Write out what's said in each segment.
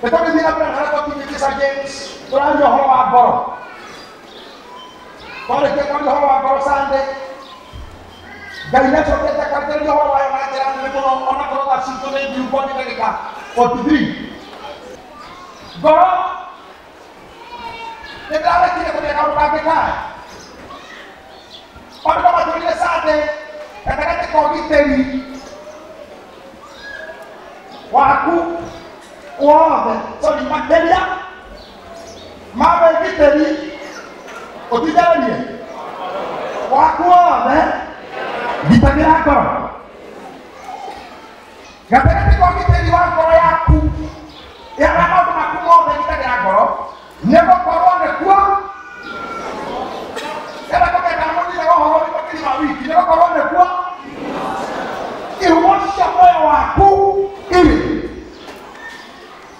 Nĩtũgĩthiĩ na mbere na harĩa twakinyĩtie Sir James, tũraria ũhoro wa ngoro. Twarĩkia kwaria ũhoro wa ngoro Sunday, Ngai nĩacokete akarĩrĩria ũhoro wayo na njĩra nene mũno, onakorwo thaa citũ nĩ thiru kwa nĩ ndagĩka 43. Ngoro nĩ ndĩrarekire kũmenya kaũndũ kangĩ kaya. Maũndũ matũrire Sunday gatagatĩ ka ũgitĩri waku wothe, sorry, makĩria ma wĩgitĩri ũtindanĩrie waku wothe, gitagĩra ngoro. Gatagatĩ ka ũgitĩri wa ngoro yaku ya maũndũ maku mothe, gitagĩra ngoro, nĩgũkorwo nĩkuo enda kũmenya kana mũthithaga ũhoro ũrĩ makĩria ma wiki, nĩgũkorwo nĩkuo ihumo cia muoyo waku irĩ.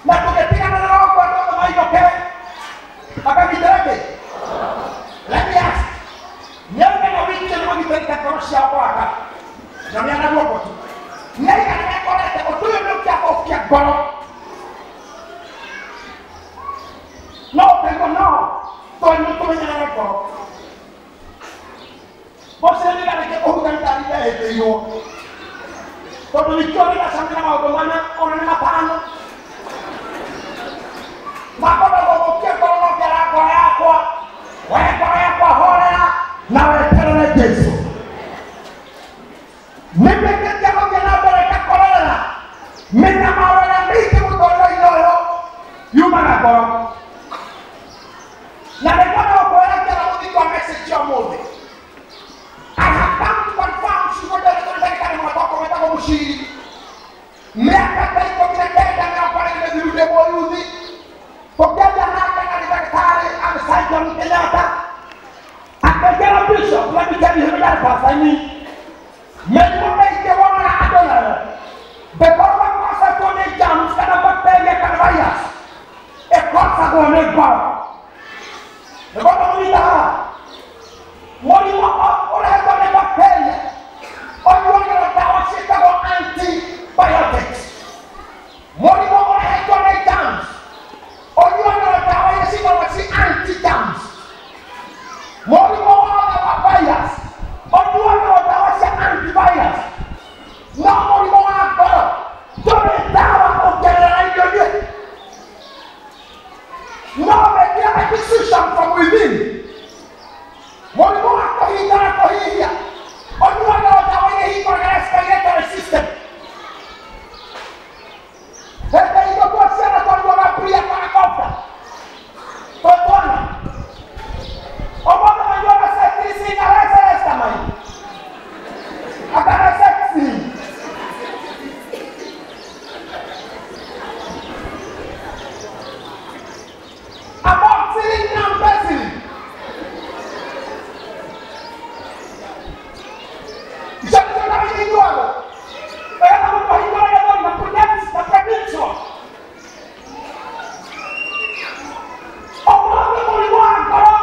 Na tũgĩtigana na ũguo andũ othe mainũke makagitĩra kĩ? Let me ask, nĩaigana wiki nĩ magitĩrĩte ngoro ciao mwaka? Nyonia na guoko tu. Nĩaigana mekorete ũndũ ũyũ nĩ ũkĩathũkia ngoro? No ũkaigua no tondũ nĩ tũmenyerere ngoro. Bũcĩrĩra nĩkĩ ũhutani ndehĩtĩirwo, tondũ nikĩo ndĩracemania na maũndũ mana ona nĩ matano makwenda gũthũkia ngoro, no kĩara ngoro yakwa, we ngoro yakwa horera na weterere Jesu. Nĩndĩkĩtie gũthiĩ na mbere ngakorerera mĩnyamaro ĩrĩa mĩingĩ mũtũrĩre-inĩ ũyũ yumaga ngoro, na nĩkwenda gũkwĩra kĩara mũthingi wa message ya ũmũthĩ. I have come to confirm ciugo nderetwo nĩ ndagĩtarĩ mwaka wakwa wetagwo Mũciri mĩaka ta 19, 20 mĩthiru ndĩ mũyuthi, tũkĩaria nake na nĩ ndagĩtarĩ and surgeon Kenyatta, akĩnjĩra, "Bishop, let me tell you, ndarĩ pastor-inĩ, mĩrimũ mĩingĩ wonaga andũ nayo ndĩkorwo makosetwo nĩ germs kana bacteria kana virus, ĩkosagwo nĩ ngoro." Nĩguo mũnyita haha, mũrimũ ũrehetwo nĩ bacteria ũnyuagĩrwo ndawa ciĩtagwo antibiotics. Mũrimũ ũrehetwo nĩ germs ũnyuagĩrwo ndawa iria ciĩtagwo ci anti-germs. Mũrimũ wothe wa virus ũnyuagĩrwo ndawa cia antivirus. No mũrimũ wa ngoro ndũrĩ ndawa ũngĩrera irio niĩ, no mekire a decision from within. Mũrimũ wa kũhingana kũhihia ũnyuagĩrwo ndawa iria ihingũraga respiratory system. Hĩndĩ itũ twa ciana twanyuaga mbia kana kofta twĩtwana, ũmũthĩ manyuaga cetirizine na celestamine akana sexy. Amoxicillin na ampicillin. Icio nĩcio ndawa iria inyuagwo nĩgetha mũndũ ahingũre gĩthũri na prudence na prednisone. Ũmũthĩ mũrimũ wa ngoro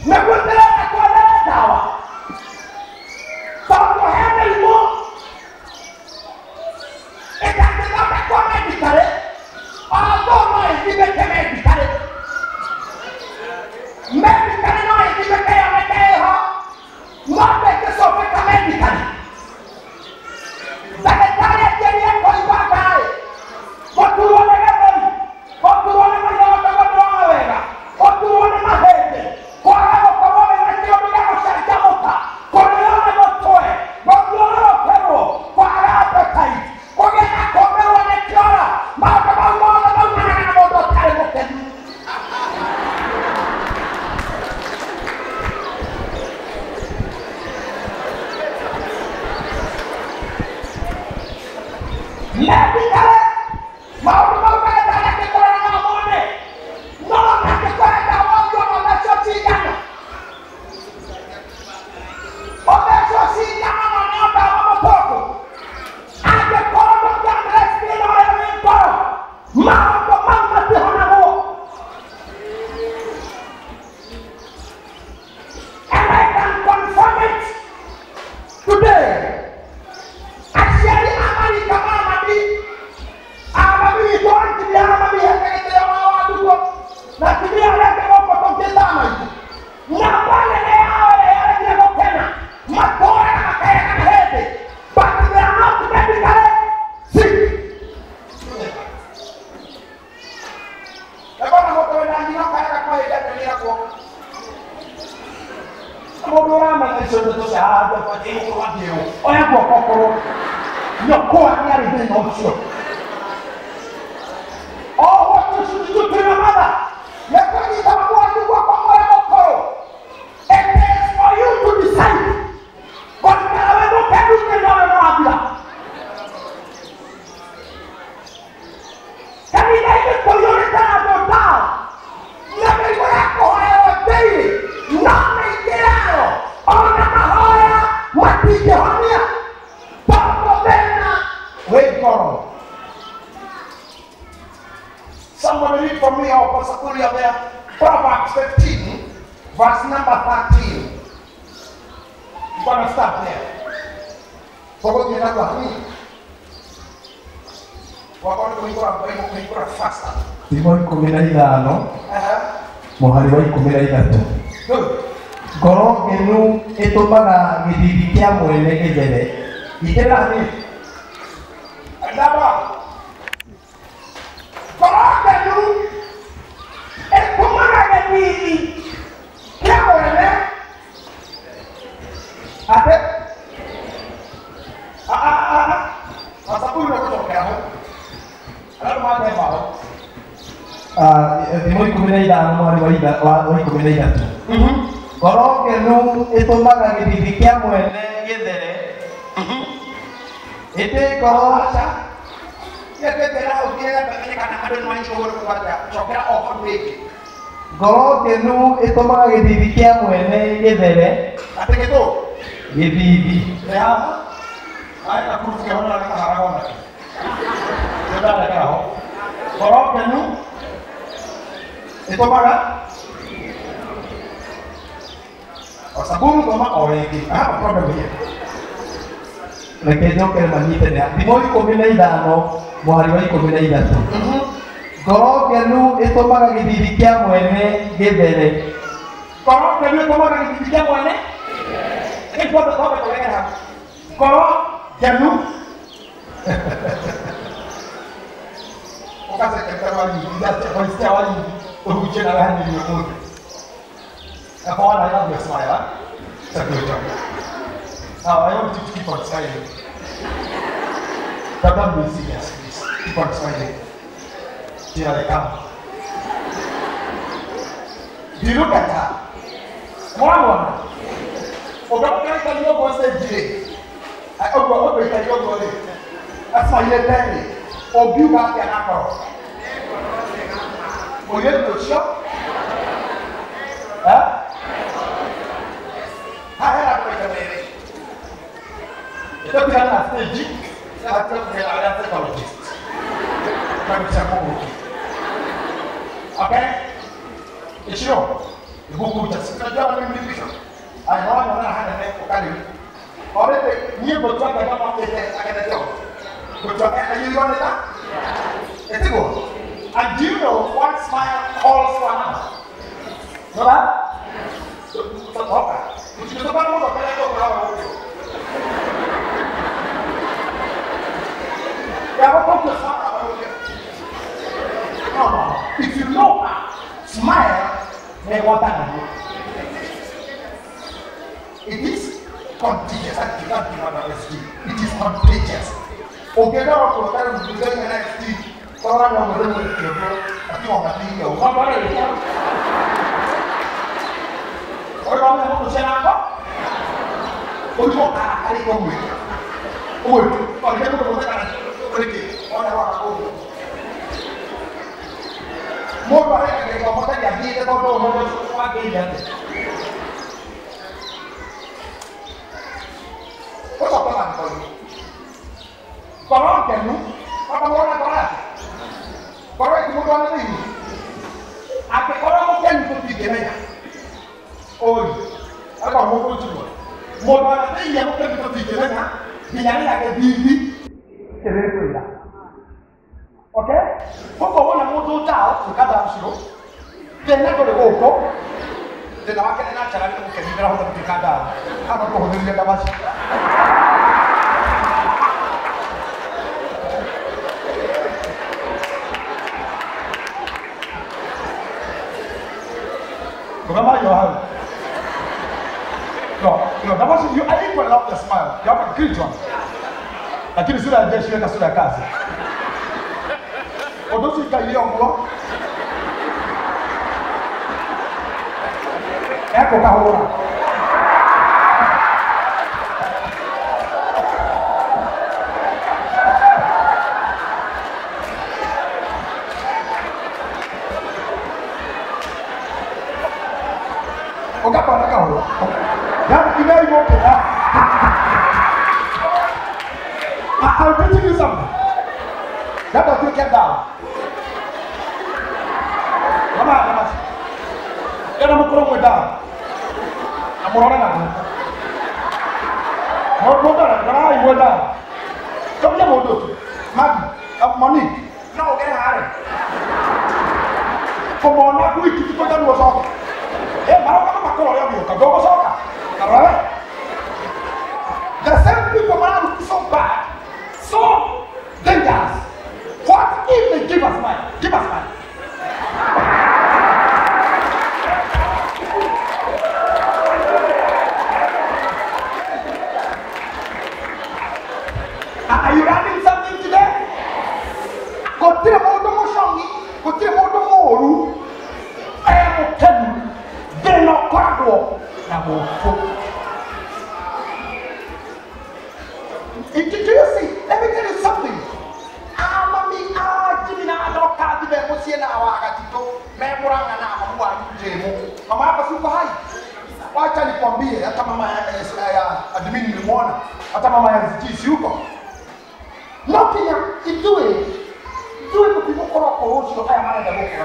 nĩguo ndĩrenda kwethere ndawa, tondũ he mĩrimũ ĩtangĩthondekwo medically, although no ĩthimĩke medically. Medically no ĩthimĩke yoneke ĩho, no ndĩngĩcũbĩka medically. Ndagĩtarĩ angĩrire kũigua ngaĩ, gũturwo nĩ gĩthũri, gũturwo nĩ maitho, gũtegwo ndĩrona wega, gũturwo nĩ mahĩndĩ, kwaga gũkorwo wĩna kĩũndũ gĩa gũcanjamũka, kũrĩo nĩ mũtwe, gũthiũrũrũkĩrwo, kwaga appetite, kũgĩa na kũmĩrwo nĩ kĩoro, maũndũ mau mothe maumanaga na mũndũ ũtarĩ mũkenu. Medically maũndũ mau ndagĩtarĩ angĩkũrora no mone, no angĩkũhe ndawa ũthiĩ ũthecwo cindano, ũthecwo cindano na nĩo ndawa mũtũkũ, angĩkorwo ndũngĩaddress thĩna ũrĩa wĩ ngoro, maũndũ mau matihonagwo. And I can confirm it today, aciari a Marika Mamadi Ndĩgũkorwo angĩrwo oya guoko ũkorwo nyũkwa nĩarĩ thĩna ũcio. Oh, what you should do to your mother. Nĩkũnyita mamu wanyu guoko ũrĩa mũkũrũ. It is for you to decide. Gũikara wĩ mũkenu thĩna ũyũ nĩwathira. Kanitha-inĩ kũiyũrĩte andũ ndao na mĩrimũ ya kũhoerwo daily, no mĩingĩrano ona mahoya matingĩhonia tondũ thĩna wĩ ngoro. Somebody read for me or Pastor Kuria there. Proverbs 15, verse number 13. You're gonna start there. Thimo 15 mũhari wa 13. Ngoro ngenu ĩtũmaga gĩthithi kĩa mwene gĩthere. Ingĩra nĩ ndaba. Ngoro ngenu ĩtũmaga gĩthithi kĩa mwene ate Thimo 15 mũhari wa 13. Ngoro ngenu ĩtũmaga gĩthithi kĩa mwene gĩthere. Ĩndĩ ngoro ngoro ngenu ĩtũmaga gĩthithi kĩa mwene gĩthere. Gĩthithi. Ngoro ngenu ĩtũmaga Osaburu thoma o rĩngĩ. I have a problem here. Reke njokere manyite nĩ Thimo 15 mũhari wa 13. Ngoro ngenu ĩtũmaga gĩthithi kĩa mwene gĩthere. Ngoro ngenu ĩtũmaga gĩthithi kĩa mwene ngoro ngenu Now I want you to keep on smiling. But don't be serious, please. Keep on smiling. Here they come. Do you look at her? One one. Okay? And do you know one smile calls for another? Know that? No, no. If you know her, smile, may want that. It is contagious. I cannot give an SG. It is contagious. Okay, now I'm going to an SG. Okay? equally love your smile. You have a great one. Lakini sura ya jeshi weka sura ya kazi. Odosi ikailio nguo. Eko kahura. Okapana kahura. Yaani inayo I'm teaching you something. That does not get down. Mama, mama. Yana mukoro mwe down. Amurona na. Mo down, na iwe down. Come here mo do. Magi, Monique. No get hare. Como na ku iki to down wo so. Eh, mara kama makoro ya bi ka go so ka. The same people man so bad. So dangerous. What if they give us money? Give us money. Are you learning something today? Kotire modo moshongi, kotire modo moru. Emo kenu, deno koragwo na mofo. Do you see? Let me tell you something. Amami ajimi na adoka di be musie na awagatito memuranga na amwa njemu. Mama hapa siko hai. Wacha nikwambie hata mama ya admin nilimuona. Hata mama ya ZG yuko. Nokia idue. Idue kupimukoro korosho haya mara da boko.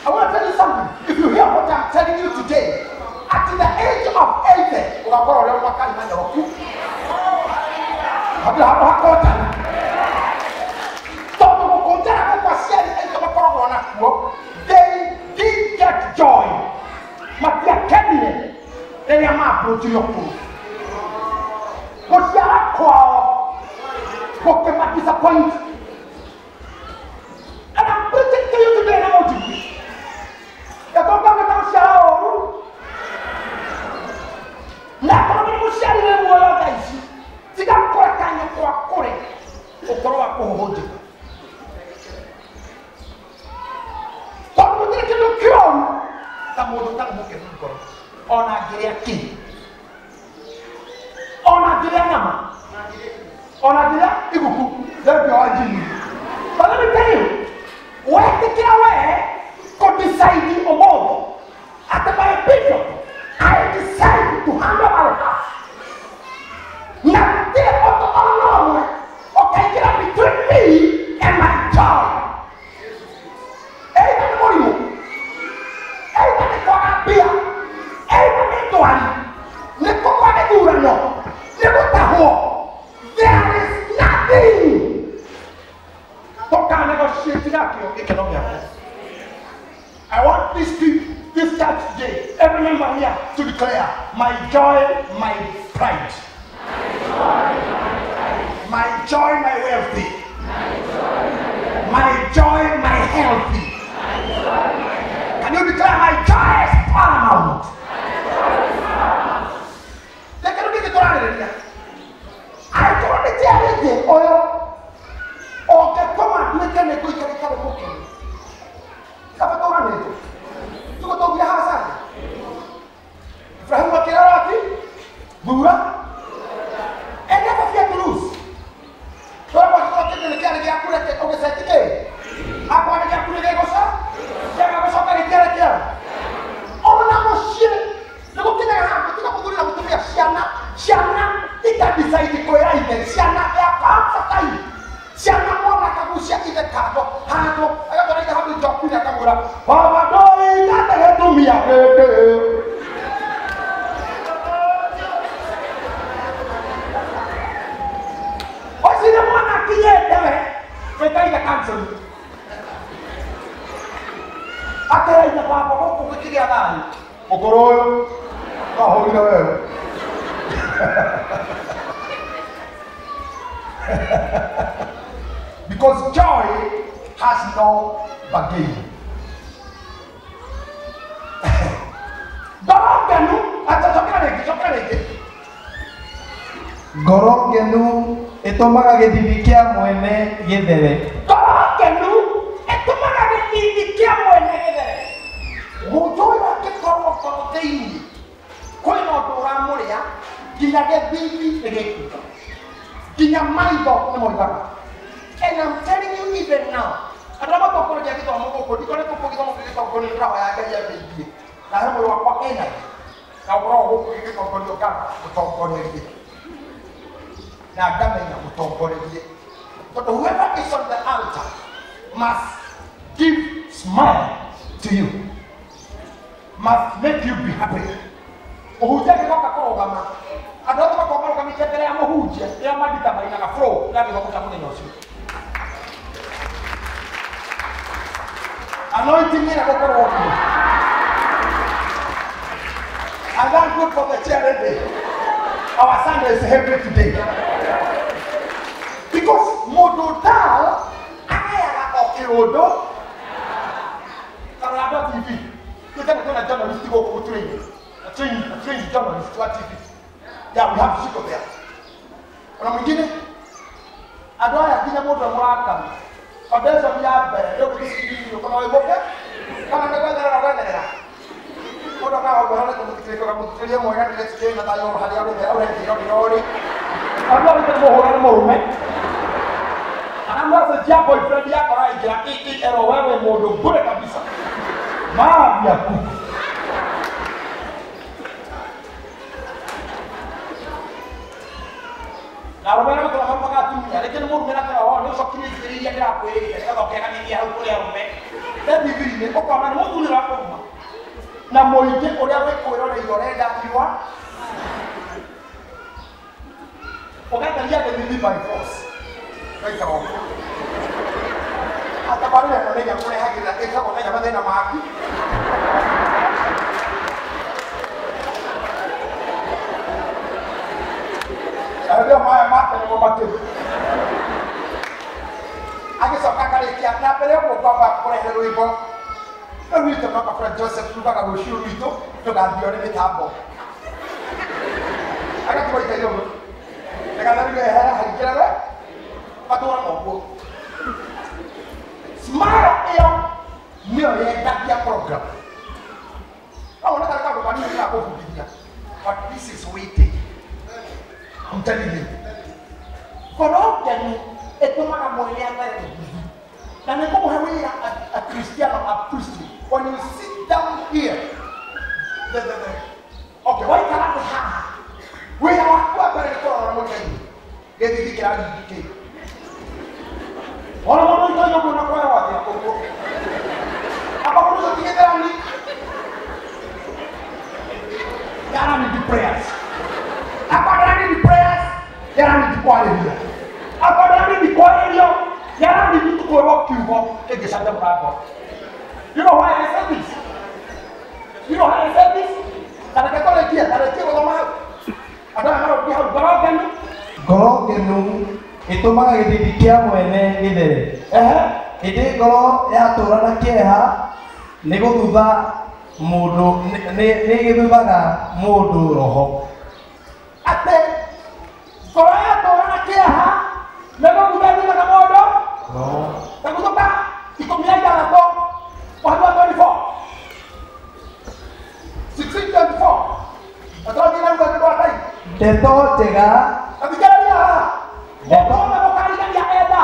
I want to tell you something. If you hear what I'm telling you today, at the age of 80, ukakoro leo makali manyoroku. Hapo hakota. Todo mukonjara kwa siari ayo makoro na kuo. They did get joy. Matia kenye. They are ma approach yoku. Kosiara kwa. Koke ma disappoint. And I'm preaching to you today na motive. Ya konga ngata siara oru. Na kama ni siari le moyo gaisi. Tiga kore kanye kwa kore okoro wa ko hoje. Kwa mutire kindu kioru ta mundu ta mukenu ngoro ona ngiria ki ona ngiria nyama ona ngiria iguku thengio wa njini. But let me tell you, wetikira we ko decide omogo at my bishop I decide to handle my house. Now, there alone, okay, get up between me and my joy. Either the money, either the Korabia, either the Tuan, the Kokanegurano, the Mutaho. There is nothing. Don't negotiate that. I want this this church today, every member here, to declare my joy, my pride. My joy, my wealthy. My joy, my healthy. Can you declare my joy is paramount? I don't need oil. Or get come and make a good And never fear to lose. Because joy has no bargain. Ngoro ngenu ĩtũmaga gĩthithi kĩa mwene gĩthere. Ngoro ngenu ĩtũmaga gĩthithi kĩa mwene gĩthere. Mũndũ ũyũ angĩkorwo ngoro thĩinĩ kwĩna ũndũ ũramũrĩa nginya gĩthithi nĩ gĩkuga, nginya maitho nĩ moigaga. And I'm telling you even now, andũ arĩa matongoragia gĩthomo gũkũ, ndikoretwo kuo gĩthomo gĩgĩtongorio nĩ ndawa ya Ngai yambĩrĩirie, na he mwĩrĩ wakwa energy na ũkoragwo gũkũ gĩgĩtongorio ngana mũtongorerie na ngamenya mũtongorerie, tondũ whoever is on the altar must give smile to you, must make you be happy. Mũhunjia angĩgoka kũrũgama, andũ othe makorwo marũgamĩte mbere ya mũhunjia, rĩrĩa mandita mainaga flow ya gĩthomo kĩa mũthenya ũcio. Anointing ĩrĩa gũkorwo kuo. I thank God for the chair today. Our Sunday is heavy today. Because mũndũ dull agayaga o kĩũndũ. Kana andũ a TV. Tũtene twĩna journalist gũkũ gũtũrĩire. A trained journalist wa TV. Yeah, we have Chico there. Ona mwingine andũ aya nginya mũndũ amũrakaru. Foundation ya mbere rĩu gĩcirinio kana wĩgũke kana nĩ gwetherera gwetherera. Mũndũ akahũra kũmũthikĩrĩria kamũthikĩrĩria mwega nĩ na thayũ harĩa ũrethĩra ũrĩ. Andũ arĩa mũhũra nĩ mũrũme. Kana message ya boyfriend yako araingĩra ero wewe mũndũ bure kabisa. Mavi ya kuku. Na arũme arĩa makoragwo marumaga atumia, rĩngĩ nĩ mũrume na kĩroho, nĩ ũcokirie igĩrĩ iria ndĩrakwĩrĩire, nĩgetha ũkeganĩria hau kũrĩ arũme. He Bibilia-inĩ, ũkona nĩ mũthuri ũrakũruma. Na mũingĩ ũrĩa wĩkwĩroreire ũrenda riũa, ũgetheria gĩthithi by force. Ũgaikara ũguo. Atabarĩra ĩno nĩ ĩrĩa ĩkagwo na mathĩna maku. Arĩa maya matene mo makĩru. Agĩcoka akarĩkia na mbere ũguo ngwamba kũrehe rwĩmbo. Rĩu witũ Papa Fred Joseph rugaga rũciũ rwitũ tũgathio nĩ mĩtambo. Agatigwo ikaire ũguo. Nĩgetha rĩu ehera haingĩra we matũraga ũguo. Smile ĩyo nĩyo yendagia program. No wona karĩ kaũndũ kanini ga kũbundithia. But this is waiting. I'm telling you. Ngoro ngenu ĩtũmaga mwene athere gĩthithi. Na nĩ ngũmũhe wĩra a Christian a priest. When you sit down here, okay, waikara thĩ haha. Wĩra waku wa mbere nĩ kũrora mũthenya. Gĩthithi kĩrathiĩ kĩ. Ona mũndũ ũitonya ũguo na kwerwo atĩa ũguo. Amba mũndũ ũcio ti gĩtherani. Yara need prayers. Akwadani ni prayers, yara ni kwarĩria. Akwadani ni kwarĩrio, yara ni kwĩrwo kiugo kĩngĩcanjamũra ngoro. You know why I said this? You know why I said this? Ta reke tũrĩkie, ta rĩkie gũthoma hau. Andũ aya marũngiĩ hau, ngoro ngenu. Ngoro ngenu ĩtũmaga gĩthithi kĩa mwene gĩthere. Ehe. Ĩndĩ ngoro yatũra na kĩeha nĩ gũthutha mũndũ nĩ gĩthuthaga mũndũ roho. Atĩ ngoro yatũra na kĩeha nĩ gũthutha ĩthuthaga mũndũ roho. Ta gũthũka 16 mũhari wa 24 16:24. Atũrathiĩ na rũgano rwa Ngai. Ndeto njega. Athikĩrĩria haha. Mũndũ wothe mũkarigania enda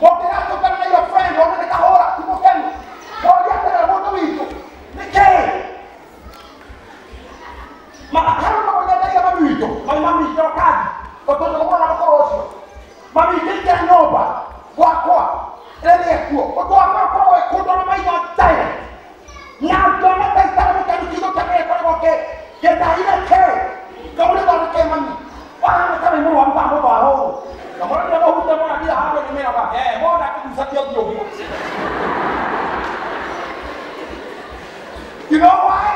mũngĩgatũngana na your friend wone nĩ kahũra ti mũkenu, woria atĩrĩrĩ mũndũ witũ nĩkĩĩ? Harĩ ũndũ mũnyendeire mami witũ, mami mami njokathi, tondũ nĩgũkorwo na mũkũrũ ũcio. Mami ingĩingĩra nyũmba gwakwa rĩrĩa ekuo, ũndũ wa mbere ũkoragwo wĩ kũndora maitho direct. Na ngona ta itarĩ mũkenu kiugo kĩa mbere gĩkoragwo gĩtahire kĩ? Ngamũria tondũ nĩkĩ mami? Wahana ta wĩ mũrwaru kana mũndũ wahũrwo. Ngamũria mũhute mũrathira handũ nĩ mĩraga, mona akĩgucagia ũthiũ ũguo. You know why?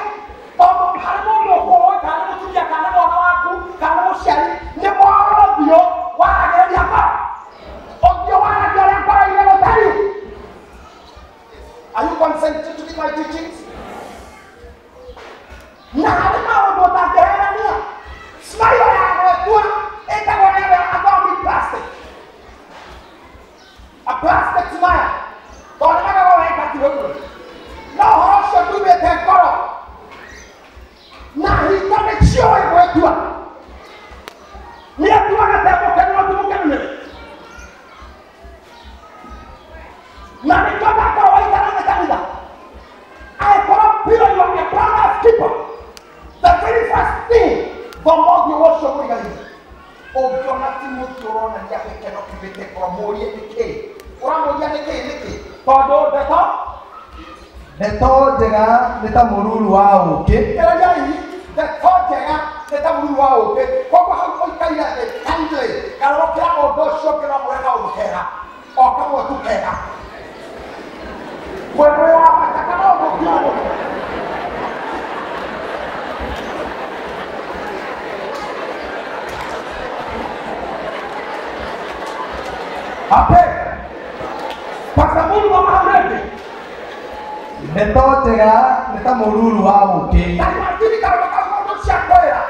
Tondũ harĩ mũndũ ũkũũĩ kana nĩ mũtumia kana nĩ mwana waku kana nĩ mũciari nĩ mwara ũthiũ waragĩrĩria ngoro. Ũthiũ waragia ũrĩa ngoro ire gũtariĩ. Are you consented to my teachings? Na harĩ maũndũ ũtangĩherania. Smile ya gwĩtua ĩtagwo nĩ A plastic smile. Tondũ magego weka ti ũguo. No ũhoro ũcio ndumĩte ngoro. Na hingo nĩ ciũĩ gwĩtua. Nĩ atuaga ta mũkenu no ti mũkenu nĩwe. Na nĩkĩo ndakorwo waikara nĩ kanitha. Angĩkorwo biũ you are a brother's keeper. The very first thing thoma ũthiũ wa ũcio mũrigaine. Ũngĩona ti mũthiũ ũronania gĩkeno kiumĩte ngoro mũrie nĩkĩ. Ũramũria nĩkĩ nĩkĩ? Tondũ ndeto Ndeto njega nĩ ta mũruru wa ũũkĩ. Geragiai, ndeto njega nĩ ta mũruru wa ũũkĩ. Koguo hau ũikaire thĩ kindly garũrũkĩra mũndũ ũcio ũngĩ no mwĩre kaũndũ kega. O kamwe tu kega. Mwendwa wa bata kana ũndũ ũngĩ. Ate, Pastor Mungu wa mahamrete. Ndeto njega nĩ ta mũruru wa ũũkĩ. Lakini kama kama cia kwĩra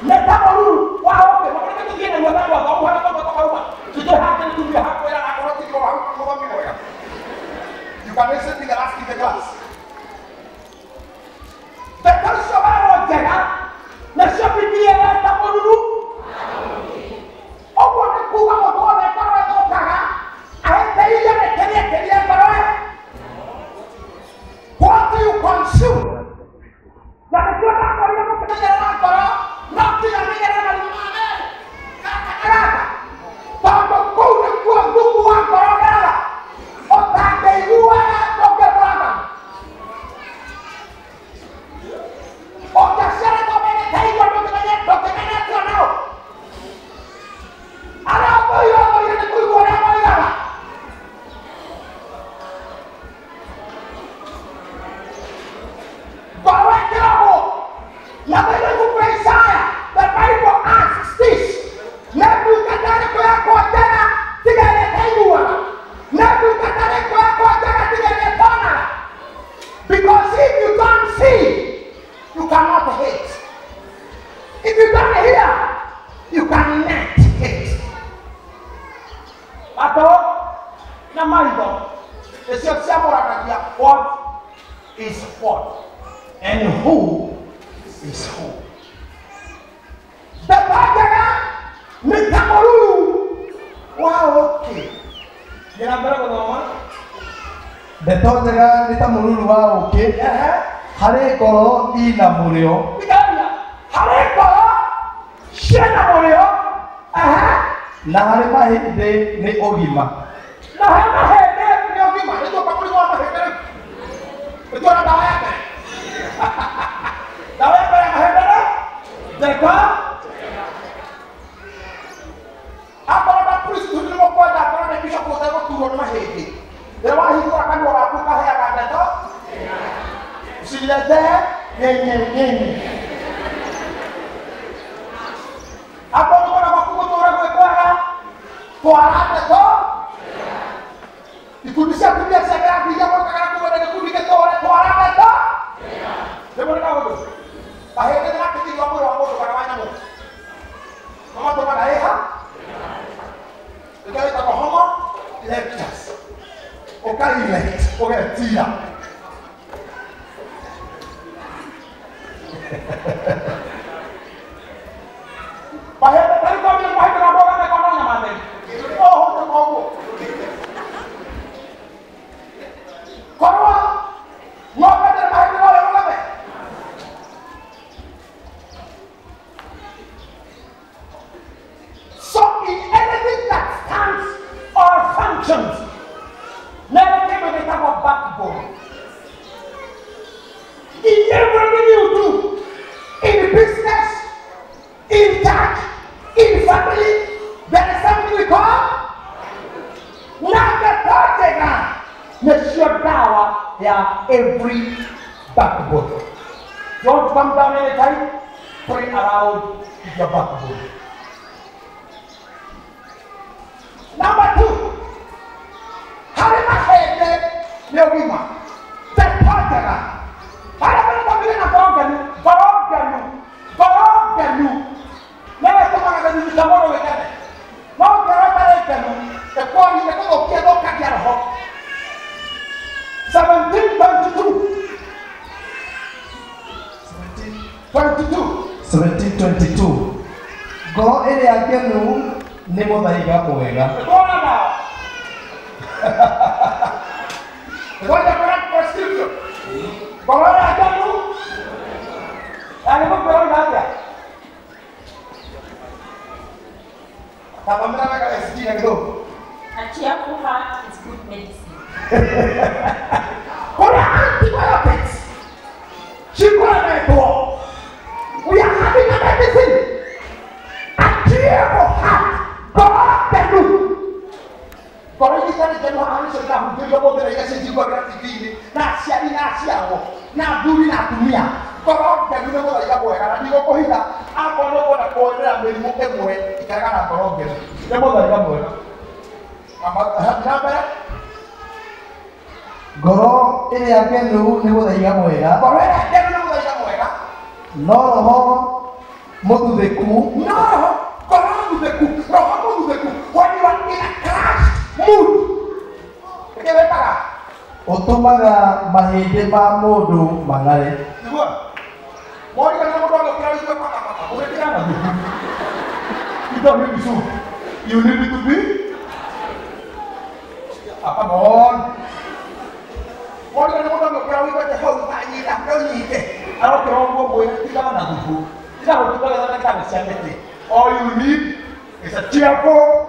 nĩ ta mũruru wa ũũkĩ. Mũndũ tũthiĩ na ruo rwa thomu harĩa tondũ tũkauma. Tũthiĩ hake nĩ tũthiĩ hakwĩra na akorwo ti hau mũthomi mwega. You can listen to the last in the class. Ndeto icio werwo njega nacio Biblia ĩreta mũruru. Ũguo nĩ kuuga mũndũ wothe ngoro ĩthũkaga ahĩtĩirio nĩ kĩrĩa kĩrĩa ngoro ĩyo. What do you consume? Na nĩkĩo ndakorire mũkĩmenyerera ngoro no nginya menyerere marima ma mbere. Gaka na gaka. Tondũ kũu nĩkuo thumu wa ngoro ũgeraga. Ũtangĩiguaga ndũngĩmũraga. Ũngĩciarĩtwo ũmenyete igua ndũngĩmenya atĩa nao. Arĩa moiga moiga nĩ kũigua ũrĩa moigaga. Ngoro ĩkĩragwo. Na thĩinĩ ibuku rĩa Isaya, the Bible asks this. Nĩ ndungata ĩrĩkũ yakwa njega tiga ĩrĩa ĩtaiguaga? Nĩ ndungata ĩrĩkũ yakwa njega tiga ĩrĩa ĩtonaga? Because if you don't see, you cannot hate. If you don't hear, you cannot hate. Matũ na maitho nĩcio ciamũranagia what is what and who is who. Ndeto njega nĩ ta mũruru wa ũũkĩ. Thiĩ na mbere gũthoma. Ndeto njega nĩ ta mũruru wa ũũkĩ Ehe. harĩ ngoro ina mũrĩo. Thikĩrĩria. Harĩ ngoro ciĩna mũrĩo. Ehe. Na harĩ mahĩndĩ nĩ ũgima. Na he mahĩndĩ nĩ ũgima. Nĩ tuoka mũrimũ wa mahĩndĩ rĩu. Nĩ tuona ndawa ya mbere. Ndawa ya mbere ya mahĩndĩ rĩ ndeto. Akorwo na priesthood nĩ mũkwenda akorwo nĩ bishop ũtegũturwo nĩ mahĩndĩ. Rĩrĩa wahingũra kanua gaku ũkaheaga ndeto. Usijiletee nyenye nyenye. Akorwo nĩ gwaku gũtũra gwĩ kwega, twara ndeto. Ikundi cia atumia cia kĩrathi iria mokaga na kuga na gĩkundi gĩtũre, twara ndeto. Rĩmwe nĩ kaũndũ. Mahĩndĩ nĩ makĩthiri wa mwĩrĩ wa mũndũ kana wa nyamũ. No matũmaga ĩha. Nĩkĩo gĩtagwo homo erectus. Ũka erect, ũgetira. Mahĩndĩ tarĩ kwambia mahĩndĩ na mboga mekona nyama theri. Ũhũte koguo. Korwo ng'ombe ndĩrĩ mahĩndĩ no ĩrũgame. So in anything that stands or functions, never came with a type of backbone. In everything you do, in business, in church, in family, there is something we call ndeto njega nĩcio ndawa ya every backbone. Don't come down anytime, pray around your backbone. Number two, harĩ mahĩndĩ nĩ ũgima. Ndeto njega. Harĩa marĩtambire na ngoro ngenu, ngoro ngenu, ngoro ngenu. Nĩwe ĩtũmaga gĩthithi kĩa mũndũ gĩkene. No ngoro ĩtarĩ ngenu, ĩkũthũkia ĩthũkagia 17:22. Ngoro ĩrĩa ngenu nĩ mũthaiga mwega. Nĩkuona dawa. Ngoja correct prescription. Ngoro ĩrĩa ngenu na nĩ mũkwĩra atĩa? Tathomera wega SG na Gĩthũngũ. A cheerful heart is good medicine. Kũrĩa antibiotics cikoretwo, we are having a medicine. A cheerful heart, ngoro ngenu. Ngoro iria itarĩ ngenu haha nĩcio ndĩrahunjĩrio ũmũthĩ na iria cinjiguagĩra TV-inĩ, na aciari na aciarwo, na athuri na atumia. Ngoro ngenu nĩ mũthaiga mwega na ndigũkũhitha akorwo nĩ ũkwenda kuonera mĩrimũ ĩmwe ikaraga na ngoro ngenu. Nĩ mũthaiga mwega. Na mbere. Ngoro ĩrĩa ngenu nĩ mũthaiga mwega. Ngoro ĩrĩa ngenu nĩ mũthaiga mwega. No roho mũthuthĩku. No roho, ngoro mũthuthĩku, roho mũthuthĩku. When you are in a crash mood, nĩkĩ wĩkaga? Ũtũmaga mahĩndĩ ma mũndũ mang'are. Nĩguo. Mwori kana mũndũ agĩũkĩra wĩigue paka paka, ũgĩkĩra na thubu. You don't need soup. You need to be. Ah, come on. Mwori kana mũndũ agĩũkĩra wĩigue atĩ hau anyita, ndũnyite. Arokĩra ũguo mwĩre tigana na thubu. Tiga gũtuga ndagĩtarĩ cia mĩtĩ. All you need is a cheerful.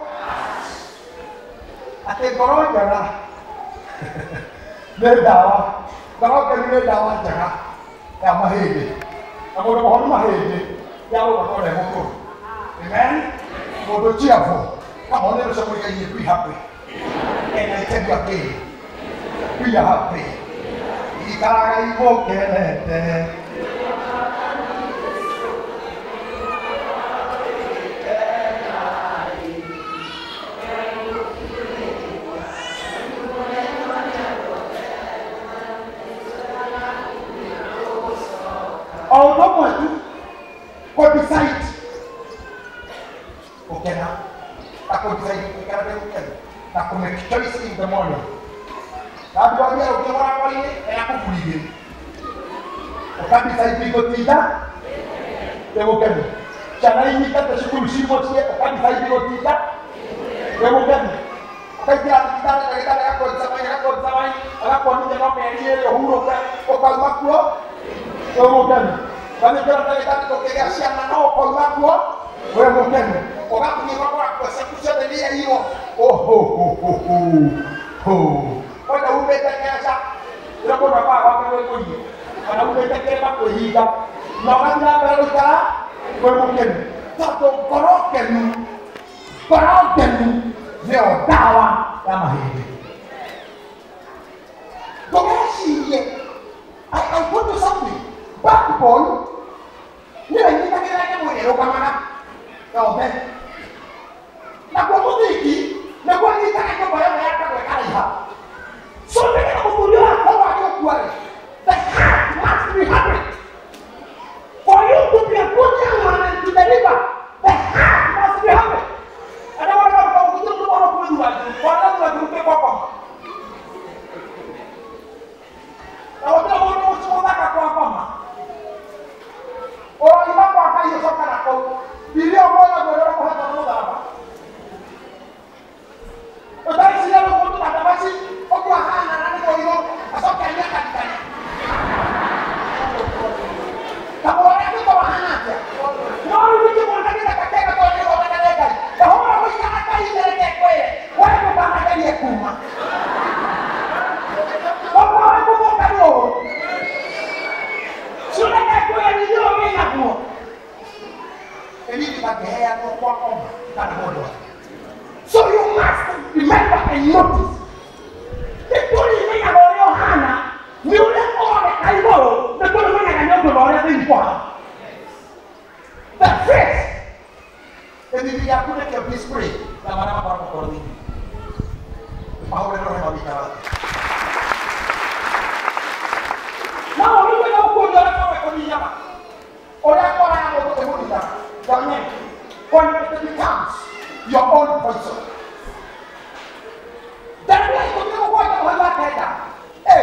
Atĩ ngoro njega nĩ ndawa. Ngoro ngenu nĩ ndawa njega ya mahĩndĩ. Na mũndũ mũhonu mahĩndĩ ya gũgakorwo e mũkũrũ. Amen. Mũndũ cheerful. Come on, let somebody get you be happy. And I tell you again, we are happy. Ikaraga imukenete. O ũndũ ũmwe tu kũ decide gũkena na kũ decide gũikara ndĩ mũkenu na kũ make choice in the morning. Na andũ arĩa ũngĩ mũrango-inĩ ena kuburi igĩrĩ. Ũka decide gũtinda ndĩ mũkenu. Ciana inyitĩte cukuru ci mũciĩ ũka decide gũtinda ndĩ mũkenu. Ũkaingĩra thibitarĩ ndagĩtarĩ agakũ-examine agakũ-examine agakuonithia no mĩeri ĩrĩ ũhurũke ũkauma kuo wĩ mũkenu. Ũgathiĩ ndagĩtarĩ ũkĩgĩa ciana no ũkauma kuo wĩ mũkenu. Ũgathiĩ ũgakora nguo ciaku ciothe nĩ iraiirwo. Oho ho ho ho ho. Ona umĩte Kenyatta ĩrĩa mũndũ akaga gwake gwĩ kũiye. Ona umĩte kĩrĩma kwĩhinga na ũgathiĩ na mbere gũikara wĩ mũkenu. Tondũ ngoro ngenu, ngoro ngenu nĩyo ndawa ya mahĩndĩ. Ndũgecirie, I put you something. Backbone nĩyo ĩnyitagĩrĩra nyamũ ĩrĩa ĩrũgamaga yothe. Naguo mũthingi nĩguo ĩnyitaga nyũmba yothe yakagwo ĩkaraiha. So nĩgetha mũthuri ũyũ akorwo agĩũkua-rĩ, the heart must be happy. For you to be a good young man and to deliver, the heart must be happy. And I want to go to the one of you, one of the group of people. Na wothe mũndũ ũcio mũthaka kwa ngoma. Ũroima kwa Ngai ũcoka na kũu. Irio moyo ngwĩrora kũhota nĩ mũtharaba. Ũtareciria rĩu mũndũ ta thabaci ũguo ahana na nĩ mũirũ acoke anyue akarikania. Ta mũrore angĩkorwo ahana atĩa. No rĩu ningĩ mwana gĩthaka kĩega tondũ nĩ gũthondeka nĩ Ngai. Ndahũra gũikara kahinda reke ngwĩre, we ndũkanagerie kuma. Ũguo wĩ mũthũka nĩ ũũ. Ciũreke ngwĩre ningĩ ũgĩe naguo. Elithi makĩheanwo kwa ngoma kana mũndũ wake. So you must remember and notice. Nĩ tũrĩmenyaga ũrĩa ũhana, nĩ ũrĩa ũroneka igũrũ, nĩ tũrĩmenyaga nĩ ũndũ na ũrĩa thĩinĩ kũhana. The face, gĩthithi gĩaku nĩkĩo display ya marĩa makoragwo ngoro thĩinĩ. Mahũrĩre ũrĩa wĩikaraga thĩ. No ũrĩwe no ũkuonio ũrĩa ngoro ĩkũninaga. Ũrĩa ngoro ya mũndũ ĩmũninaga. Your name. When it becomes your own poison. Jeremia 17 mũhari wa kenda. A.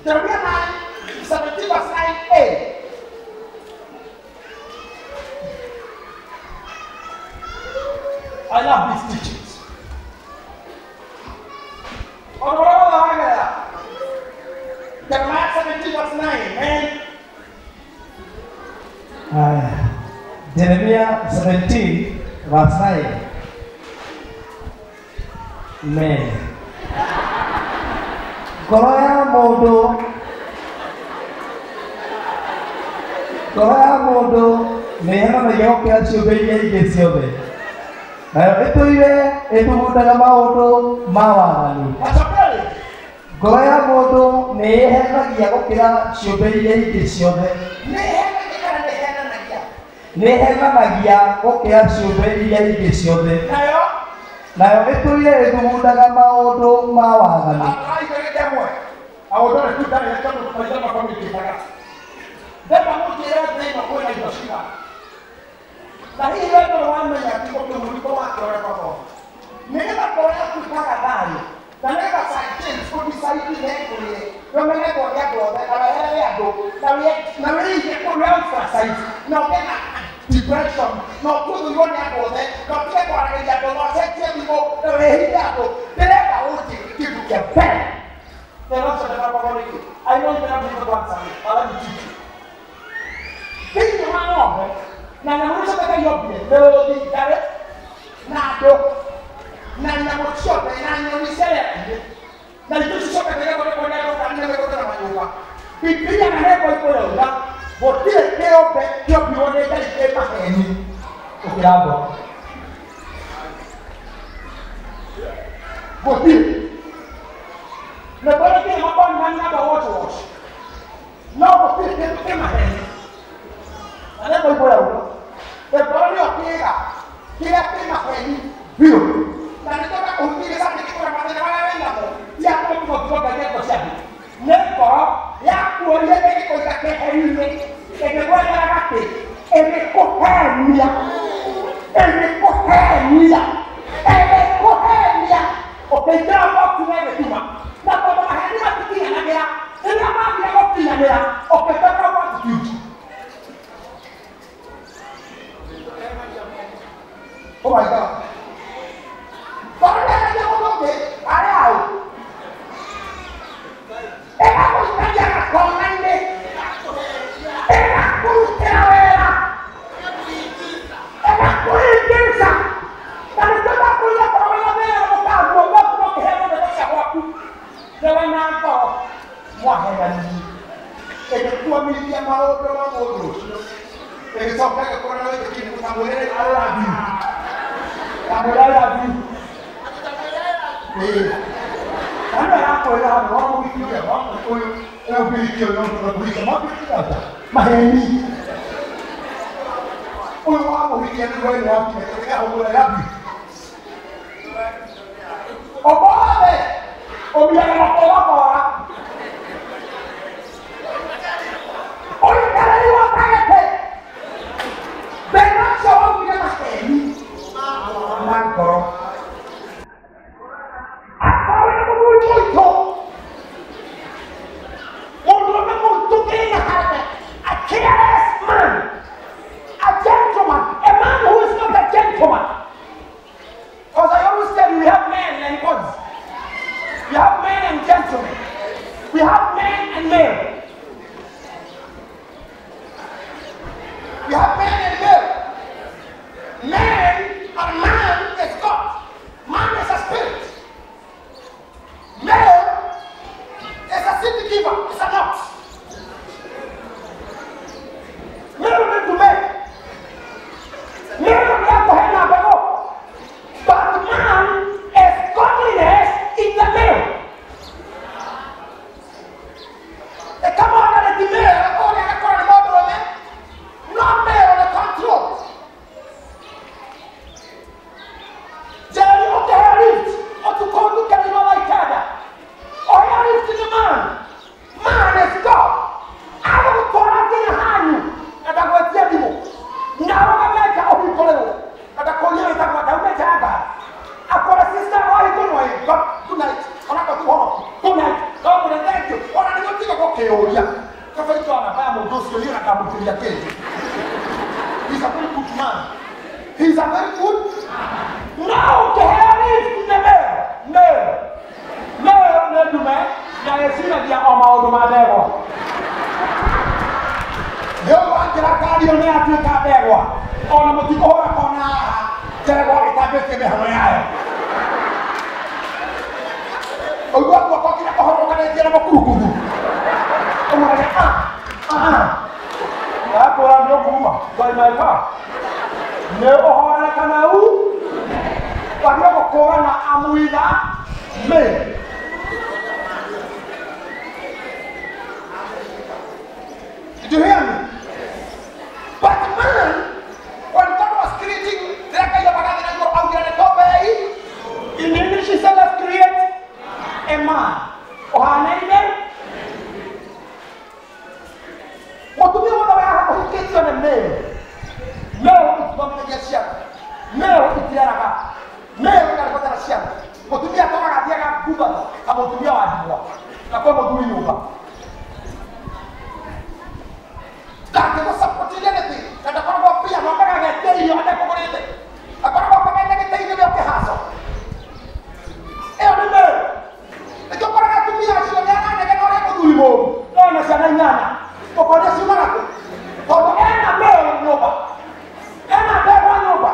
Jeremia 9, 17 verse 9 A. Ọ̀rọ̀ Jeremiah 17 verse 9. Amen. Jeremiah 17 verse 9. Amen. Ngoro ya mũndũ nĩĩhenanagia gũkĩra ciũmbe iria ingĩ ciothe, nayo ĩtũire ĩthugundaga maũndũ ma waganu. Ngoro ya mũndũ nĩĩhenagia gũkĩra ciũmbe iria ingĩ ciothe. Nĩĩhenanagia gũkĩra ciũmbe iria ingĩ ciothe, nayo ĩtũire ĩthugundaga maũndũ ma waganu. Depression, no good you only go there, no people are in the no set people, no he that they never would give you a pen. They not so I know you don't people want something. I let me teach you. Think you want na na mucho que yo pero di dare na do na na mucho na na ni sele na tu so que te voy a poner con carne de otra mañana. Biblia na ne voy por la gũtirĩ kĩũmbe kĩũmbirwo nĩ Ngai kĩ maheni gũkĩra ngoro. Gũtirĩ. Na ngoro kĩrĩ makoni manamba watch watch. No gũtirĩ kĩndũ kĩ maheni. Na nĩ ngũigua ũguo. Ngoro nĩyo kĩĩga kĩrĩa kĩ maheni biũ. Na nĩ toka kũhunjia gĩcunjĩ kũrĩa mathĩna marĩa wĩnamo ti atĩ ũgũtiga Ngai ngoro ciaku. Nĩ ngoro yakuoria ĩgĩkũiga keheri-inĩ ĩgĩgwetera gatĩ ĩgĩkũhenia ĩgĩkũhenia ĩgĩkũhenia ũkĩingĩra box-inĩ ĩgĩtuma na tondũ maheni matikinyanagĩra rĩrĩa mathiĩ gũkinyanĩra ũkĩteka attitude. Oh my God. Ngoro nĩĩragia mũndũ ũngĩ arĩa au ĩgagũikaria gakona-inĩ ĩgakũrutĩra wĩra ĩgakũhĩngĩca na nĩkĩo ndakũria ngoro wĩra wĩra mũkaguo gwaku ũkĩheanwo ndeto cia gwaku nĩwe na ngoro mwahenanirie ĩgĩkuamithia maũndũ ma mũndũ ũcio ĩgĩcoka ĩgĩkũra na wĩtĩkio kamwĩre I love you kamwĩre I love you. Ana yakwĩra hau wamũhikia ũrĩa ũyũ ũyũ ũyũ ũyũ maheni ũyũ wamũhikia nĩguo ĩrĩa yakinya I love you. Ũmothe ũmiaga na kũrogora ũikarĩri wa gĩtĩ thĩna ũcio waumire maheni ma ngoro. A careless man, a gentleman, a man who is not a gentleman. Because I always tell you, we have men and gods. We have men and gentlemen. We have men and male. We have men and male. Man or man is God. Man is a spirit. Male is a city giver. It's a not. Male meant to make. Male meant to have a. But man is godliness in the male. They come out of the male, oh, they are calling the male. No male, they Eciragia o maũndũ ma ndegwa. Rĩu angĩrakario nĩ atuĩka ndegwa. Ona mũtikũhũra kona haha ndegwa ĩtambĩtie mĩhang'o yayo. Ũigua guoko nginya kũhorũkanĩtie na mũkurukuthu. Ũmũrage Ndakũra nĩ ũkuma by my car. Nĩ ũhorere kana u wagĩrĩirwo gũkũrana amuitha me. Did you hear me? But man, when God was creating, in English he said, let's create a man. Ohanaine? Mũtumia wothe wĩ haha ũhikĩtio nĩ male. Male itithomithagia ciana. Male itireraga. Male ndarĩ ciana. Mũtumia atũraga athiaga ngumbato ta mũtumia wa ndigwa. Na kwĩ mũthuri nyũmba. Ndangĩgũsapotire anything. Na ndakoragwo mbia, no ambaga agetia irio atekũgũrĩte. Akoragwo akomete gĩtĩ-inĩ gĩa kĩhaco. Ĩyo nĩ male. Nĩkĩo ũkoraga atumia acio nĩ aranegena ũrĩa mũthuri mũũru. No ena ciana inyanya. Ũkoria ciumaga kũ? Tondũ ena male nyũmba. Ena ndegwa nyũmba.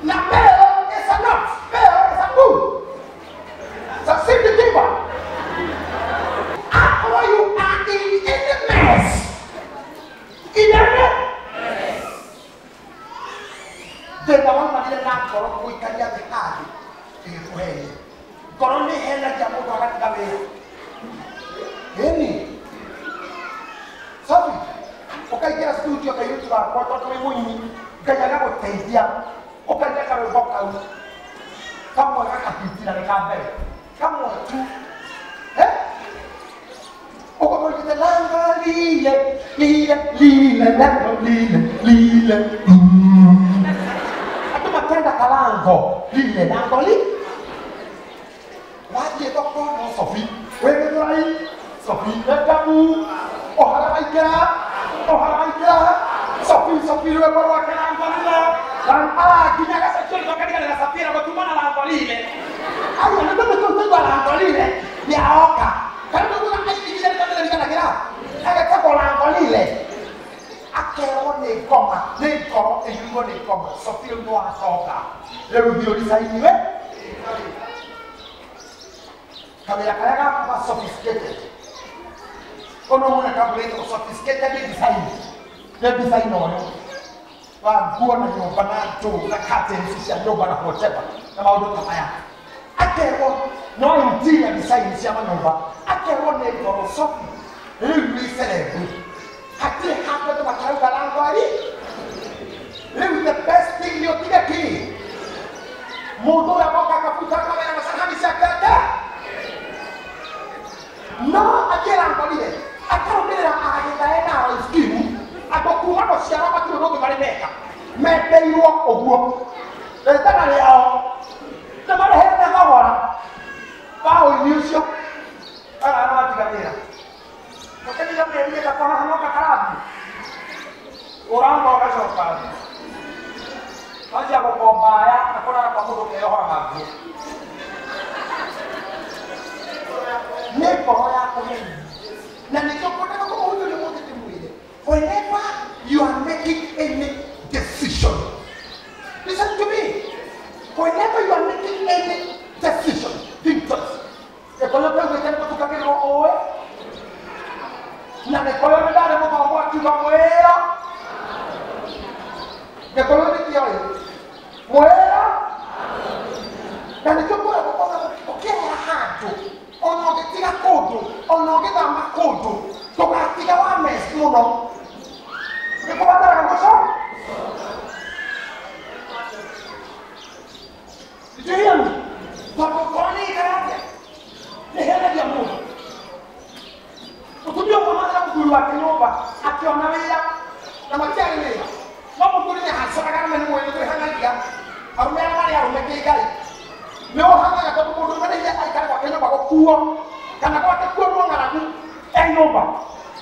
Na male is a not. Male is a bull. It's a city giver. After you are in any mess. In any mess. Thĩna waumanire na ngoro gũikaria thĩ handũ ĩgĩkũhenia. Ngoro nĩ ĩhenagia mũndũ agatiga wĩra. Ĩni. Sophie, ũkaingĩra studio kairĩtu gakwa tondũ wĩ mũini, Ngai agagũteithia, ũkaina karwĩmbo kau kamwe gakahitira nĩ ka mbere, kamwe tu. Ũkamũigĩte langa lile, lile, lile, lango lile, lile. Andũ makenda kalango, lile, lango li. Wathiĩ thoko no Sophie, wĩ Gĩthũrai, Sophie wĩ Ohara waingĩra, ohara waingĩra, Sophie, Sophie rwĩmbo rwake lango lile. Nginya gacakio gakariganĩra Safira gũtuma na lango lile. Aya nĩ tondũ tũigua lango lile nĩ aroka. Kana tũigua aingĩrire nĩ tondũ nĩriganagĩra. Agetagwo lango lile. Akerwo nĩ ngoma, nĩ ngoro ĩiyũirwo nĩ ngoma. Sophie rĩu nĩ wacoka. Rĩu thiĩ ũricainiwe. Kawĩra karĩa gaku sophisticated. Ono mwana kambuni ĩtagwo sophisticated design. Nĩ design ũyũ wa nguo na nyũmba na ndũ na curtains cia nyũmba na whatever na maũndũ ta maya. Akerwo no interior design cia manyũmba. Akerwo nĩ ngoro Sophie rĩu nĩ celeb. Hatirĩ handũ andũ matarauga lango ari. Rĩu the best thing nĩ ũtige kĩ? Mũndũ ũrĩa woka akabuta mawĩra na sahani ciake ake? No athiĩ lango lile. Akarũmĩrĩra agĩtha ena scheme andũ kuma gũciarwo matirĩ ũndũ ũngĩ marĩ meka meteirwo ũguo rĩtana rĩao nĩ marĩhete thogora wa ũini ũcio aya matiga wĩra ũkĩtiga mĩeri ĩtatũ haha noka karathiĩ ũramba ũgacoka thĩ wanjia gũkomba aya na kũrara kwa mũndũ ũkeyohoraga nguo nĩ ngoro ya kũhenia. Na nĩkĩo kwendaga kũmũhunjĩria ũmũthĩ ndĩmwĩre, whenever you are making any decision, listen to me. Whenever you are making any decision, think twice. Gĩkũyũ kĩaugĩte nĩ gũtukagĩrwo ũĩ, na Gĩkũyũ nĩ ndarĩ mũthomo akiuga mwĩra. Gĩkũyũ nĩ kĩoĩ mwĩra, na nĩkĩo kwĩragwo ona ũkĩehera handũ, ona ũgĩtiga kũndũ, ona ũgĩthama kũndũ, ndũgatiga wa mess mũno. Nĩ kũbataraga gũcoka. Did you hear me? Tondũ ngoro nĩ ĩkaga atĩa? Nĩ ĩhenagia mũndũ. Mũtumia ũmwe mathĩra mũthuri wake nyũmba akĩona wĩra na matiarĩ wĩra. No mũthuri nĩ ahacoraga arũme nĩ mwene twĩhang'agia. Arũme arĩa marĩ arũme kĩngai. Nĩ ũhang'aga tondũ mũndũ ũrĩa nĩ aikare gwake nyũmba gũkuo kana gwake kuonwo ng'aragu e nyũmba.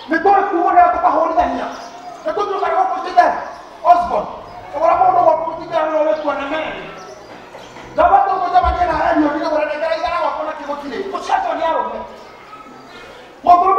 Nĩ tũĩ kuo rĩrĩa tũkahũrithania. Nĩ tũthiũkaga gũkũ njĩte Osborne. Ũgora mũndũ gwaku mũtingĩra wĩra ũrĩkuo na merĩ. Ndaba tũgũcemania na aranio ndigagũra nengera igana gwakwa na kĩgũtirĩ. Ũcio acio nĩ arũme. Mũthuri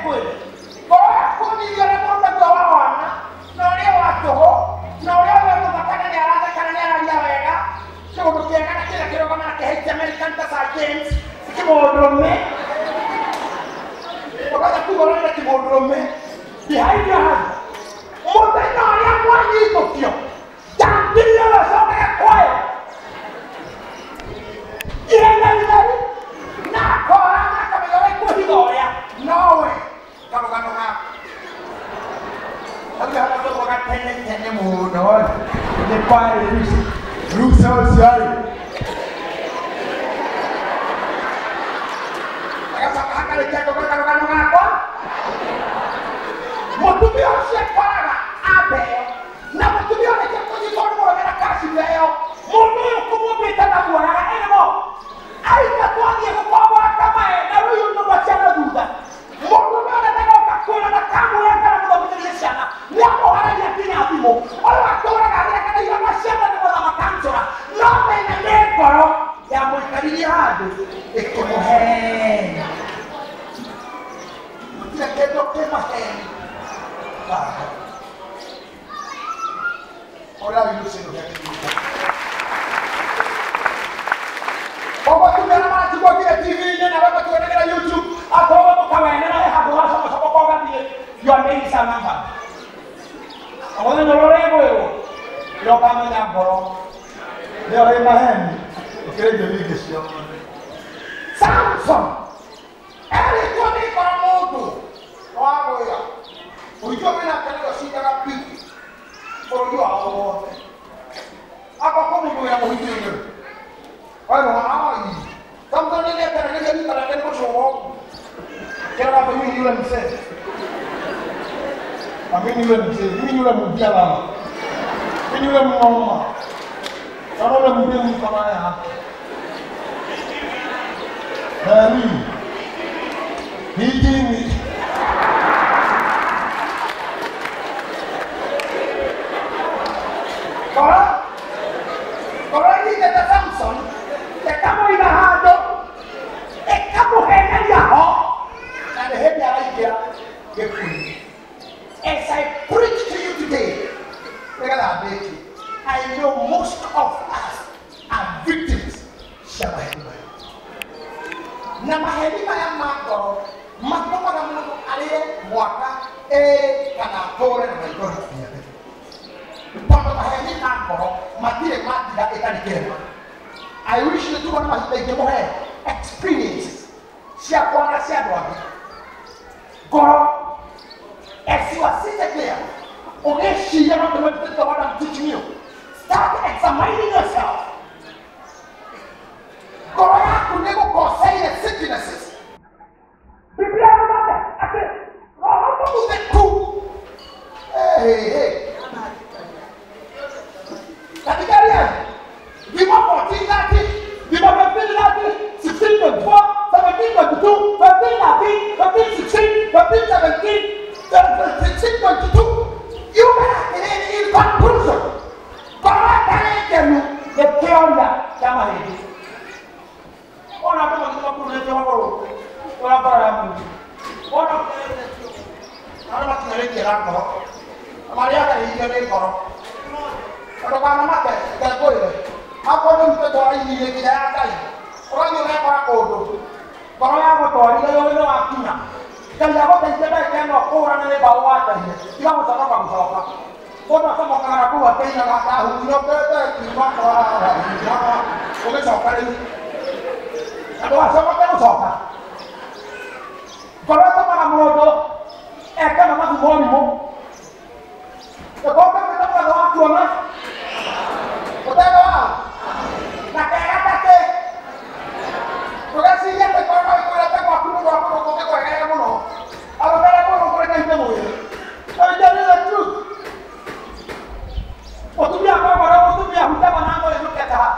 Ngwĩre ngoro yaku ningĩ ũrĩa mũndũ aigua wa wana na ũrĩa wa tũhũ na ũrĩa we mũthaka na nĩaratheka na nĩararia wega kĩũndũ kĩega na kĩrĩa kĩrũgama na kĩhaitia American ta Sir James kĩmũndũrũme ũkaja kuga ũrenda kĩmũndũrũme behind your husband mũthenya ũrĩa mwanyitũkio njangiri ĩyo ĩcokage kwayo ihenya itheri na akora na akamenya ũrĩa ĩkũhitha ũrĩa nowe karũgano gaku hau hagatũgwaga tene tene mũno nĩ kwarĩ ruca ũcio rĩ agacoka hakarĩkia ngũkũ karũgano gakwa mũtumia ũcio akoraga ambeo na mũtumia ũrĩkia kũnyitwo nĩ mũrũme na kacibeo mũndũ ũyũ kũmũmbĩte na muoyaga ĩrĩmo aingatwo athiĩ gũkombora kamae na rĩu nyũmba ciana thutha mũndũ ũrĩa ũrenda kwĩra na kamũya kana mũthomithĩrie ciana nĩamũharagia nginya thimũ ũyũ atũraga arekanaiga na ciana nĩ mũthama no thĩna nĩ ngoro yamũikaririe handũ ĩkĩmũhenia gũtirĩ kĩndũ kĩ maheni ũrĩa wĩrucĩrwo gĩa kĩririkano koguo atumia arĩa maratigwo nginya TV-inĩ na arĩa matuonagĩra YouTube akorwo mũkawenera he handũ ũracomocomoka ũgathiĩ your name is Samantha mũthenya ũrĩa ũrĩgwĩrwo nĩrĩo ũkamenya ngoro nĩyo ĩ maheni ũkĩrĩ indo nyingĩ ciothe. Samson erĩtwo nĩ ngoro mũndũ wagwĩra ũhiki wĩna kanitha cindaga piki bũrũri wao wothe akwa kũmũgwĩra mũhiki ũyũ ai Samson nĩeterereria rita rĩake nĩ gũcũgwo kĩrora mimi ni yule mzee na mimi ni yule mzee mimi ni yule mbia baba mimi ni yule mama sana yule mbia mtu kama haya nani hiji kora kora nyitĩte Samson ĩkamũiga handũ ĩkamũheneria ho na nĩ hĩndĩ araingĩra gĩkundi. As I preach to you today, nĩgetha mbĩki, I know most of us are victims cia maheni maya na maheni maya ma ngoro matũmaga mũndũ arĩe mwaka ĩrĩ kana atũre na maithori nginya tene tondũ maheni ma ngoro matirĩ matinda ĩtarĩ kĩrema. I wish nĩ tuona mahinda ingĩmũhe experiences ciakwa na cia andũ angĩ. Ngoro as you are seated there ũgĩciria no tũmĩtĩte what I'm teaching you, start examining yourself. Ngoro yaku nĩ gũkoceire sicknesses. Biblia ĩrauga atĩ roho mũtheku hey, hey. Katika ria Thimo 14:30, Thimo 15:30, 16:24, 17:22, 15:13, 15:16, 15:17, 16:22. Yugaga atĩrĩrĩ in conclusion, ngoro ĩtarĩ ngenu nĩ kĩoria kĩa mahĩndĩ. Ona andũ magĩthiĩ makururĩte magũrũ ũrĩa ngoro ya mũndũ ona arĩa makinyĩrĩtie na ngoro marĩa atarĩirio nĩ ngoro tondũ kwanamake ngekwĩre akorwo nĩ mtwara ihinda nginya ya Ngai ũgathiĩ ũgekora kũndũ ngoro ya gũtwarire ũrĩ nĩ wakinya Ngai agũteithie ndagĩka ĩno kũhũrana nĩ mbaũ wateire tiga gũconoka gũcoka mũndũ acomokaga na kũu akĩinaga ndahurũkĩte kiuma kwara ũgĩcoka rĩu andũ acomoke gũcoka ngoro ĩtũmaga mũndũ eke na mathumo ũrimũ ĩkorwo kĩmĩte mũgathe wa kuona ũtego wao na kega ta kĩ ndũgecirie atĩ ngoro no ĩkwĩre atĩ gwaku nĩ gwa mũndũ kũngĩkwegerera mũno arũme arĩa mũndũ kũrĩ na mwĩrĩ. Let me tell you the truth. Mũtumia akoragwo arĩ mũtumia hutaga na ngoro ĩnũkĩte ha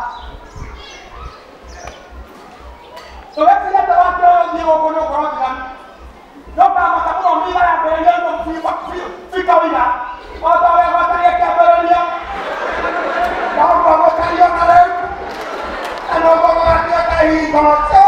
ndũgecirie atĩ wake ũyũ ũthiĩ gũkũ nĩ ũkorwo tiganu ndũkamaka mũno mitha yambĩrĩria fika ũira o ta ũrĩa gwataria kĩambĩrĩria noguo gũtariĩ ona rĩu na noguo gũgatuĩka hingo ciothe.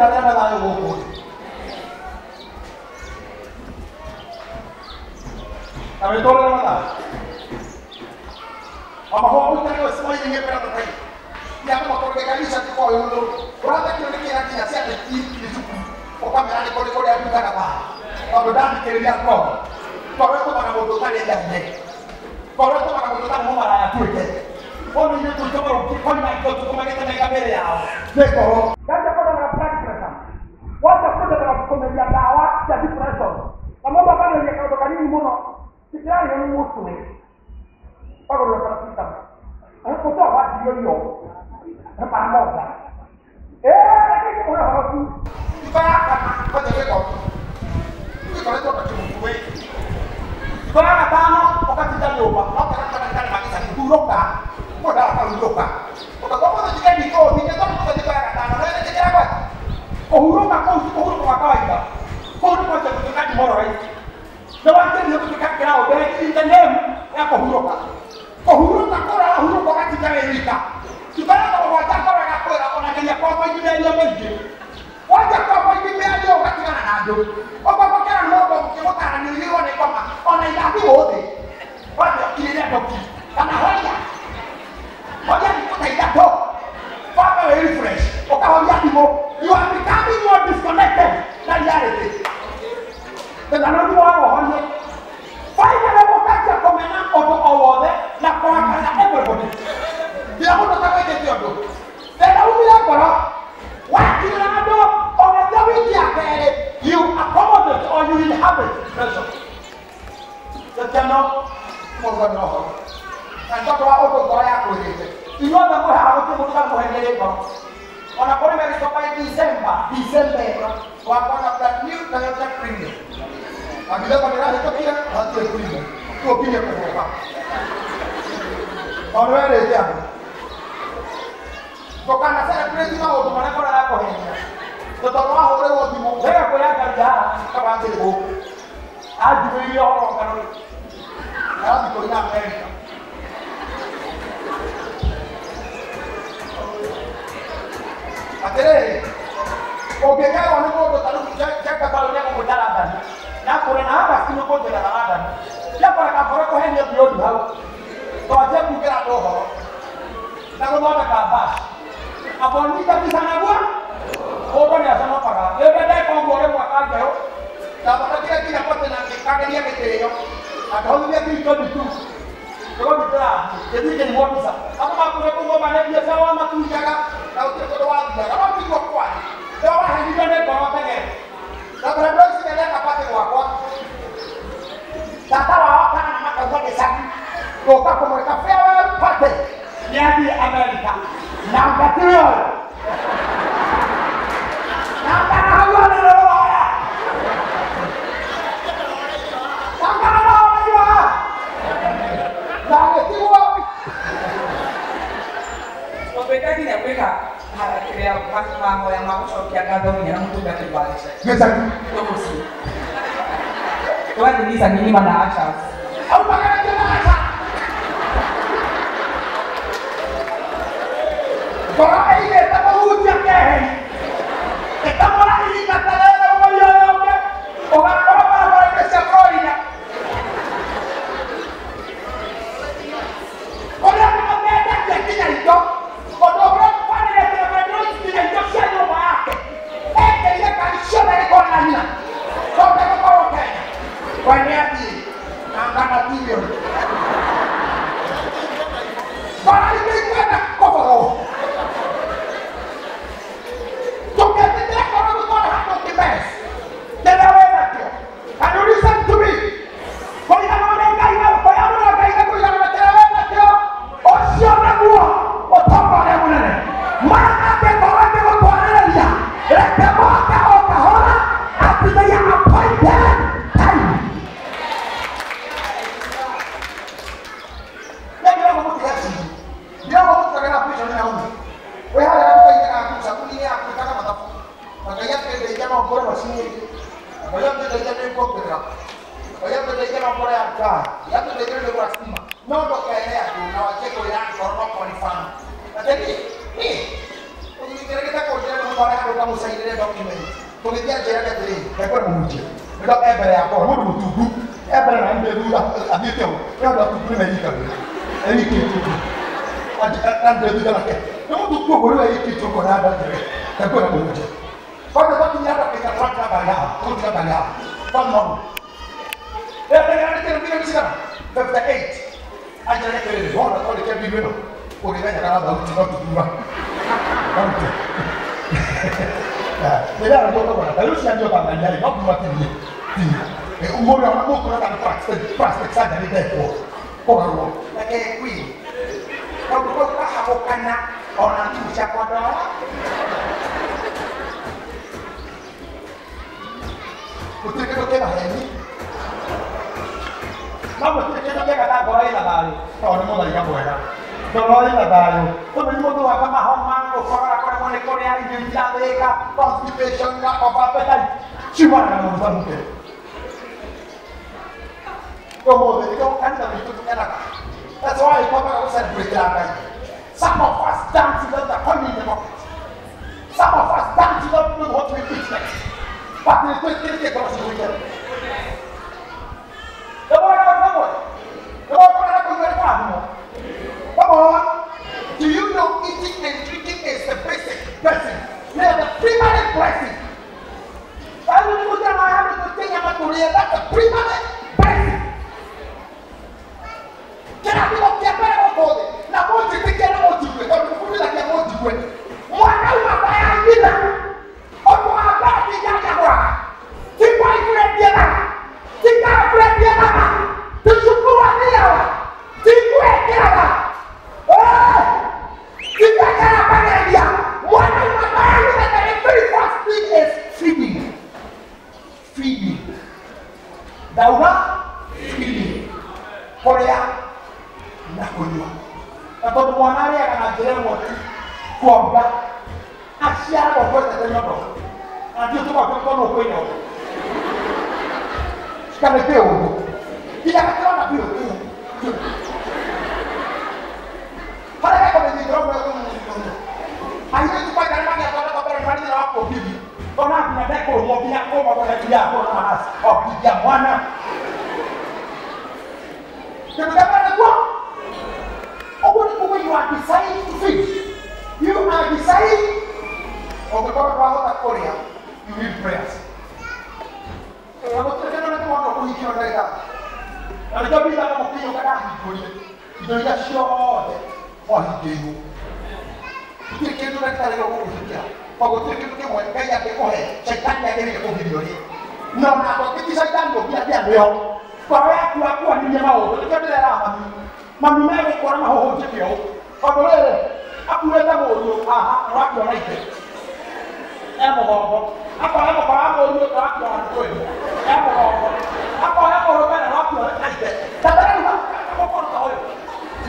Mwikarĩra na thayũ gũkũ thĩ. Na wĩtũrĩre na thayũ. Amahũa ũikarĩre ũcimainĩ mbere ya Ngai. Ya makorogekanisha kwa yulo. Ũrathekio nĩ kĩra kinya ciana ikiri cukuru. Ũkamera nĩ kũrĩ kũrĩa ndutaga thayũ. Tondũ ndathikĩrĩria ngoro. Ngoro ĩtũmaga mũndũ ũtarĩ ngai. Ngoro ĩtũmaga mũndũ ũtarĩ mũmaraya atuĩke. Ona ithuĩ tũikagwo koima tũtũmagĩte mega mbere yao. Nĩ ngoro. Ndaja kũndagara blood pressure. Wacha kũndagara kũmeria ndawa cia depression. Na mũndũ akageria kaũndũ kanini mũno. Tikĩrario nĩ mũtwe. Pagũrwo paracetamol. Kutoa watu hiyo mara moja. Lakini kuna watu ibaka kwanza weko. Iko leto kwa kitu wewe. Kwa tano wakati ndani upa. Wakati ndani kabisa kuroka. Kwa dawa kuroka. Kwa kwa jikeni ko ni ndio kwa jikeni tano na jikeni kwa. Kuhuruka kwa kuhuruka kwa kawaida. Kuhuruka kwa kutoka moro right. Na watu ndio kutoka kirao mbele in the name ya kuhuruka. Kuhuruka kora huruka wakati ndani. Tukaraka wacha kora gakora ona kenya kwa kwa mĩario mĩingĩ. Wacha kwa kwa mĩario ũgatigana na andũ. Ũgakokera mũndũ ũkĩmũtaranĩria nĩ ngoma ona ithathi gũthĩ. Wacha kirĩre ndoki kana horia. Horia nĩ ta ithatũ. Baba we refresh. Ũkahoria thimũ. You are becoming more disconnected than reality. Tena no ndĩwara ũhorie. Finally ũkanjia kũmena ũndũ o wothe na kũrakara everybody. Kila mũndũ atagwĩkĩte ũndũ. Tena umire ngoro wakirĩra andũ ona thia wiki ya kerĩ you accommodate or you inhabit pressure. Gĩkeno mũndũ nĩ ũhoro. Na nĩ tondũ wa ũndũ ngoro yakwĩrĩte. Inyuothe mwĩ haha gũtirĩ mũndũ ũtamũheneire ngoro. Ona kũrĩ megĩcoka December, December wakwa na brand new Toyota Premium. Na mĩthemba nĩrahĩtũkire hatirĩ Premium. Tũkinyie kũhũka. Tondũ werĩte andũ. Ndũkana celebrate maũndũ marĩa ngoro yakũhenia. Tondũ wahũrĩrwo thimũ, ndege kwĩra Ngai haha kaba njĩrĩ gũkũ. Anjugĩire ũhoro ngano rĩ. Arathiĩ kũina Amerika. Atĩrĩrĩ, ũngĩkerwo nĩ mũndũ ta rĩu Jack Barrow nĩegũgũta London, na akũre na August nĩũkũnjĩraga London. Nĩakoraga ngoro kũhenia beyond hau. Twanjie kuugĩra andũ ũhoro na gũthondeka bash. Abonita kabisa naguo mũndũ nĩaconokaga. Rĩrĩa ndeka ũguo rĩmwe akanjehũ, ndathondekire nginya kote na ngĩkageria gĩtĩo, na ngahũthithia 322. Tũgũthiĩ gĩthiĩ kĩrigwo mbica. Andũ makũre kũu mane biacara wa matunjaga na gũtirĩ kũndũ wathiaga. No tiguo kwarĩ. Rĩrĩa wahenirio nĩ ngoro tene. Na Brand Ici nĩndeka party gwakwa. Tata wao kana makauga gĩcagi. Gũka kũmwĩka farewell party. Nĩathiĩ Amerika. Na ngatire ũyũ. Na ngana hau nĩ rũraya. Na ngana na ũraya. Na gĩtigwo. Ũtuĩka nginya gwĩka kĩrĩa mahoya ma gũcokia ngatho nginya na mũtungatĩri wa gĩcagi. Gĩcagi. Tũmũciĩ. Tũgathiĩ gĩcagi ng'ima na ushers. Aumagaragia na aca. Ngoro ĩigĩte kũhutia keheri. Ĩkamũra ihinda ta rĩrĩ ũmũria ũyũ ũngĩ, ũgakora barabara-inĩ cia Florida. Kũrĩa andũ mendagia nginya indo, ũndũ ũrĩa kwanĩrĩte na Brand Ici nginya indo cia nyũmba yake. Ekĩrire ngari ciothe gĩkorwo na nyina. Tondũ gũkorwo Kenya. We nĩathiĩ na ngana TV ũyũ. Ngoro ingĩ ikwenda kũborwo. Tũngĩtĩkĩra ngoro gũtwara handũ kĩmess, kĩrĩa wĩnakĩo. Can you listen to me? Kũiganwo nĩ Ngai na kwĩyamũrĩra Ngai na kũiganwo na kĩrĩa wĩnakĩo, ũcio naguo ũtonga ũrĩa mũnene. Maya mangĩ ngoro ĩngĩgũtwarĩrĩria, reke moke o kahora at the appointed time. Nĩ ndĩrenda gũtiga ciĩ. Ndĩrenda gũtiga prison na ũndũ. Wĩ harĩa gatuka-inĩ gaku, cabuni-inĩ yaku ĩkaga mathabu. Na Ngai akĩndeithia no ngũre macini ĩngĩ. Na Ngai akĩndeithia nĩ nguongerera. Ngai akĩndeithia no ngũre ya ngari. Ngai akĩndeithia nĩ ngũra stima. No ndũkere andũ na wanjie kwĩra ngoro no confirm. Atĩ niĩ, niĩ, ũgĩkĩrĩgĩte kũnjĩra nĩ Ndamũtwara handũ ngamũcainĩre document. Tũgĩthiĩ anjĩraga atĩrĩrĩ, rekwe mũhunjie. Nĩndo e mbere yakwa, mũndũ mũtungu. E mbere na niĩ thutha athiĩte ũũ. Nĩ andũ atungu nĩmerikagĩra. Erikĩte ũguo. Na ndĩ thutha nake. Nĩ mũtungu ũguo rĩu erikĩte ũguo na ndanjĩre. Rekwe mũhunjie. Kwanza twakinya hapa katika tractor ngari haha, tũgũtiga ngari haha. Kwa mwangu. Rĩu nĩ cigana? 58. Anjĩra atĩrĩrĩ, wona twandĩke mbiru ĩno, ũrĩmenyaga na thauti no tũthura. Thauti. Rĩrĩa ũtogora, ta rĩu cianjia ũtangaria rĩ, no kuma tinie. Tinie. Mũndũ ona mũkũra kana plastic surgery ndekwo. Kũgarũrwo. Reke queen. Kaũndũ kau kahagũkana ona ngiu ciakwa ndora. Gũtirĩ kĩndũ kĩna heni. No gũtirĩ kĩndũ kĩega ta ngoro ĩna thayũ, tondũ nĩ mũthaiga mwega. Ngoro ĩna thayũ. Tondũ nĩ mũndũ waka mahoma, gũkorora, kũremwo nĩ kũrĩa, irio itirathĩĩka, constipation, lack of appetite. Ciumanaga na mũndũ ũtarĩ Ũmũthĩ nĩkĩo kanitha witũ tũkenaga. That's why twambaga gũcelebrate Ngai. Some of us dance without the coin in the pocket. Some of us dance without knowing what we eat next. But nĩ twĩkĩrĩtie ngoro citũ igũrũ. Come on. Do you know eating and drinking is the basic blessing? They are the primary blessing. That's the primary blessing. Feeding. Feeding. Daura feeding. Kũrĩa na kũnyua. Na tondũ mwana arĩaga na njĩra ĩmwe tu, kuonga, aciaragwo kwendete nyondo. Na ndiũ tũgakĩrwo nũ kwĩ nyondo. Kana kĩ ũguo. Nginya gakĩrona biũ. Harĩa gakũmenyithia ũguo. Airĩtu kwanja nĩ magĩathondeka mbere nĩ marĩ wa kũmbithia. Ona nginya ndekũrũmwo nginya kũma kũrekia kũrũma hasi. Okinya mwana. Kĩndũ kĩa mbere nĩkuo. Ũguo nĩ kuga you are deciding to feed. You are deciding. Ũngĩkorwo ndwahota kũrĩa, you need prayers. Na gũtirĩ kĩndũ nĩ kĩmwe kũhingĩrwo ndagĩtarĩ. Na nĩkĩo mbithaga mũkĩiyũka ndahingũrire indo iria ciothe mwahingĩirwo. Gũtirĩ kĩndũ ndagĩtarĩ gĩgũkũhingĩra. Kwa gũtirĩ kĩndũ kĩmwe Ngai angĩkũhe, caitani agĩrĩire kũgirio rĩ. No na ti caitani ũngĩambia nĩyo. Ngoro yaku akuanirie maũndũ, nĩkĩo ndĩrera mami. Mami megũkora mahũhũnjĩke ũũ. Tondũ rĩrĩ, akuĩte mũriũ haha na ũrakiona ithe. E mũgongo. Akoya mũkora mũriũ na ũrakiona kwĩna. E mũgongo. Akoya mũrũme na ũrakiona ithe. Tandara rĩu mũkoro ta ũyũ.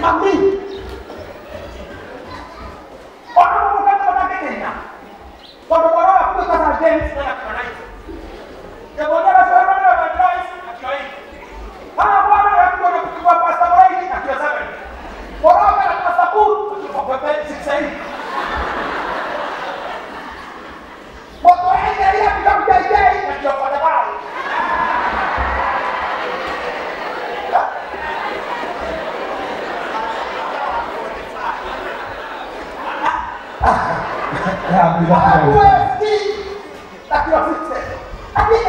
Mami. Ona mũgũkete matangĩkĩina. Tondũ mwana waku wĩtaga James na ũrakiona ithe. Kĩmũnyana cio nĩ Reverend Joyce akĩoya ithe. Haha mwana waku kwa Pastor Moraini akiwa 7. Mwana na Pastor Paul akiwa 6. Moto endelia kuja jei akiwa 45. Akiwa 6. Akiwa